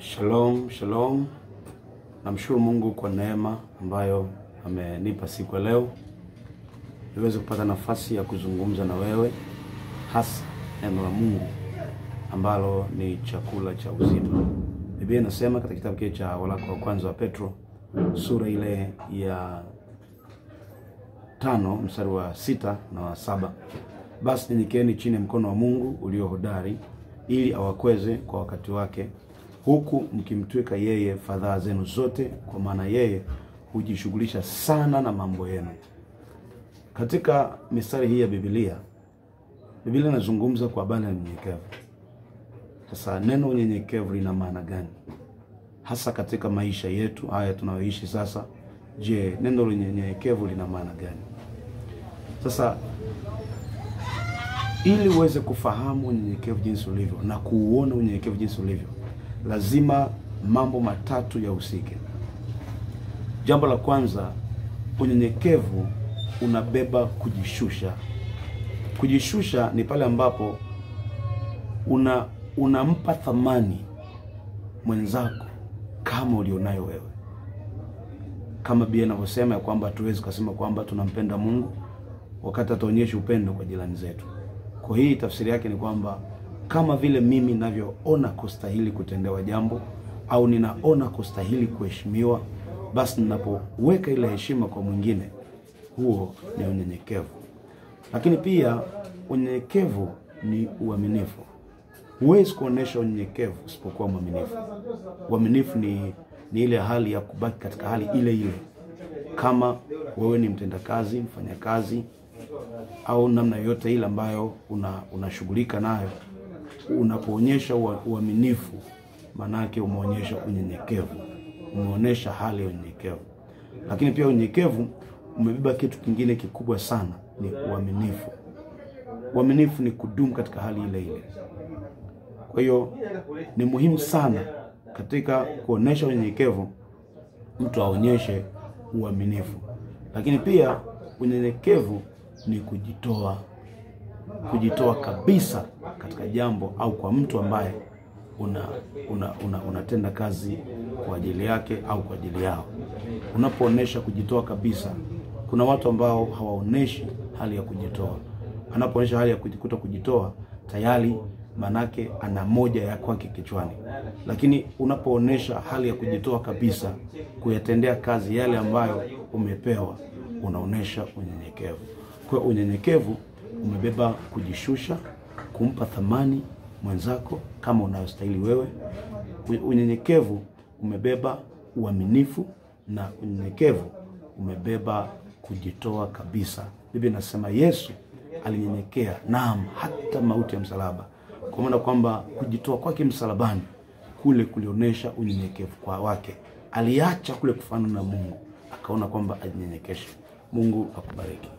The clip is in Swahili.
Shalom, shalom. Namshukuru Mungu kwa neema ambayo amenipa siku ya leo niweze kupata nafasi ya kuzungumza na wewe, hasa neno la Mungu ambalo ni chakula cha uzima. Biblia inasema katika kitabu kile cha waraka wa kwanza wa Petro sura ile ya 5 mstari wa 6 na wa 7, basi nyenyekeeni chini ya mkono wa Mungu ulio hodari, ili awakweze kwa wakati wake, huku mkimtwika yeye fadhaa zenu zote, kwa maana yeye hujishughulisha sana na mambo yenu. Katika mistari hii ya Biblia, Biblia inazungumza kwa habari ya unyenyekevu. Sasa neno unyenyekevu lina maana gani hasa katika maisha yetu haya tunayoishi sasa? Je, neno unyenyekevu lina maana gani? Sasa ili uweze kufahamu unyenyekevu jinsi ulivyo na kuuona unyenyekevu jinsi ulivyo, lazima mambo matatu yahusike. Jambo la kwanza, unyenyekevu unabeba kujishusha. Kujishusha ni pale ambapo unampa thamani mwenzako kama ulionayo wewe. Kama Biblia inavyosema ya kwamba hatuwezi kusema kwamba tunampenda Mungu wakati hatuonyeshi upendo kwa jirani zetu. Kwa hii tafsiri yake ni kwamba kama vile mimi ninavyoona kustahili kutendewa jambo au ninaona kustahili kuheshimiwa, basi ninapoweka ile heshima kwa mwingine, huo ni unyenyekevu. Lakini pia unyenyekevu ni uaminifu. Huwezi kuonesha unyenyekevu usipokuwa mwaminifu. Uaminifu ni ile hali ya kubaki katika hali ile ile. Kama wewe ni mtendakazi, mfanyakazi au namna yote ile ambayo unashughulika nayo, unapoonyesha uaminifu, manake umeonyesha unyenyekevu, umeonyesha hali ya unyenyekevu. Lakini pia unyenyekevu umebeba kitu kingine kikubwa sana, ni uaminifu. Uaminifu ni kudumu katika hali ile ile. Kwa hiyo ni muhimu sana katika kuonesha unyenyekevu mtu aonyeshe uaminifu. Lakini pia unyenyekevu ni kujitoa, kujitoa kabisa katika jambo au kwa mtu ambaye unatenda kazi kwa ajili yake au kwa ajili yao. Unapoonesha kujitoa kabisa, kuna watu ambao hawaoneshi hali ya kujitoa. Anapoonesha hali ya kujikuta kujitoa, tayari manake ana moja ya kwake kichwani. Lakini unapoonesha hali ya kujitoa kabisa, kuyatendea kazi yale ambayo umepewa, unaonesha unyenyekevu. Kwa unyenyekevu umebeba kujishusha, kumpa thamani mwenzako kama unayostahili wewe. Unyenyekevu umebeba uaminifu, na unyenyekevu umebeba kujitoa kabisa. Biblia inasema Yesu alinyenyekea, naam, hata mauti ya msalaba. Kwa maana kwamba kujitoa kwake msalabani kule kulionyesha unyenyekevu kwa wake. Aliacha kule kufanana na Mungu, akaona kwamba ajinyenyekeshe. Mungu akubariki.